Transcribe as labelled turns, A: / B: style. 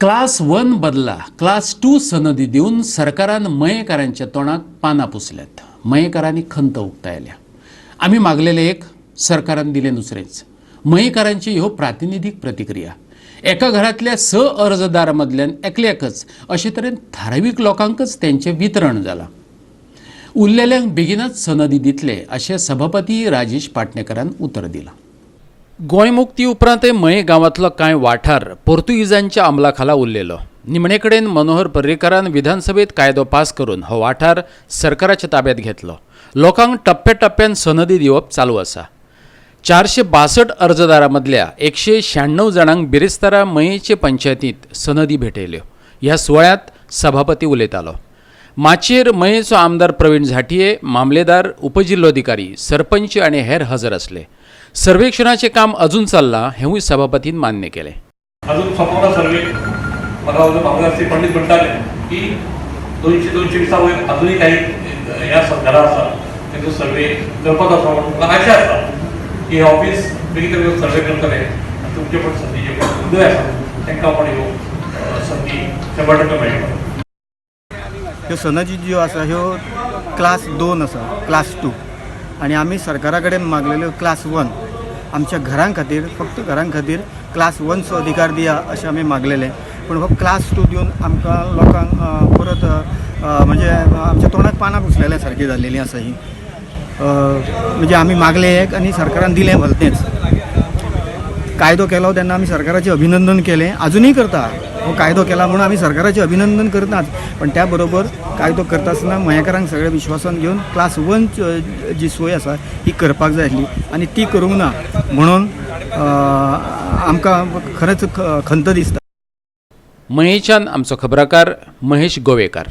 A: Class one बदला class two सनदी दिवन सरकारान मयेकारांच्या तोंडाक पानां पुसल्यात. मयेकारांनी खंत उक्तायल्या. आमी मागलेलें एक, सरकारान दिलें दुसरेंच. मयेकारांची ह्यो प्रातिनिधीक प्रतिक्रिया. एका घरांतल्या 6 अर्जदारां मदल्यान एकल्याकच अशे तरेन थारावीक लोकांकच तेंचें वितरण जालां. उरलेल्यांक बेगिनच सनदी दितले अशें सभापती राजेश पाटणेकरान उतर दिलां. गोंय मुक्ती उपरांतय मये गांवांतलो कांय वाठार पोर्तुगीजांच्या अंमला खाला उरलेलो. निमणे कडेन मनोहर पर्रीकारान विधानसभेत कायदो पास करून हो वाठार सरकाराच्या ताब्यात घेतलो. लोकांक टप्प्याटप्प्यान सनदी दिवप चालू आसा. 462 अर्जदारां मदल्या 196 जाणांक बिरेस्तारा मयेचे पंचायतींत सनदी भेटयल्यो. ह्या सुवाळ्यांत सभापती उलयतालो. माचयेर मयेचो आमदार प्रवीण झांट्ये, मामलेदार, उपजिल्लोधिकारी, सरपंच आनी हेर हजर आसले. सर्वेक्षणाचें काम अजून चल्लां हेंवूय सभापतीन मान्य केलें.
B: अजून सोंपना सर्वे. म्हाका अजून मामलेदार श्री पंडीत म्हणटाले की 200, 220 वयर अजूनय काही हे आसा, घरां आसा, तेंचो सर्वे करपाचो आसा. म्हणून म्हाका आशा आसा की हे ऑफिस बेगीन बेगीन सर्वे करतले आनी तुमचे पण संदी जे कोण उदय आसा तांकां पण ह्यो संदी 100% मेळटलो.
C: ह्यो सनदी ज्यो आसा ह्यो क्लास 2 आसा, क्लास 2, आनी आमी सरकारा कडेन मागलेल्यो क्लास 1. आमच्या घरां खातीर, फक्त घरां खातीर क्लास 1चो अधिकार दिया अशें आमी मागलेलें. पूण हो क्लास 2 दिवन आमकां लोकांक परत म्हणजे आमच्या तोंडाक पानां पुसलेल्या सारकी जाल्लेली आसा ही. म्हणजे आमी मागलें एक आनी सरकारान दिलें भलतेंच. कायदो केलो तेन्ना आमी सरकाराचें अभिनंदन केलें, अजुनूय करता. हो कायदो केला म्हणून आमी सरकाराचें अभिनंदन करताच, पण त्या बरोबर कायदो करता आसतना मयेकारांक सगळें विश्वासान घेवन क्लास 1 जी सोय आसा ही करपाक जाय आसली आनी ती करूंक ना म्हणून आमकां खरेंच खंत दिसता.
A: मयेच्यान आमचो खबराकार महेश गोवेकार.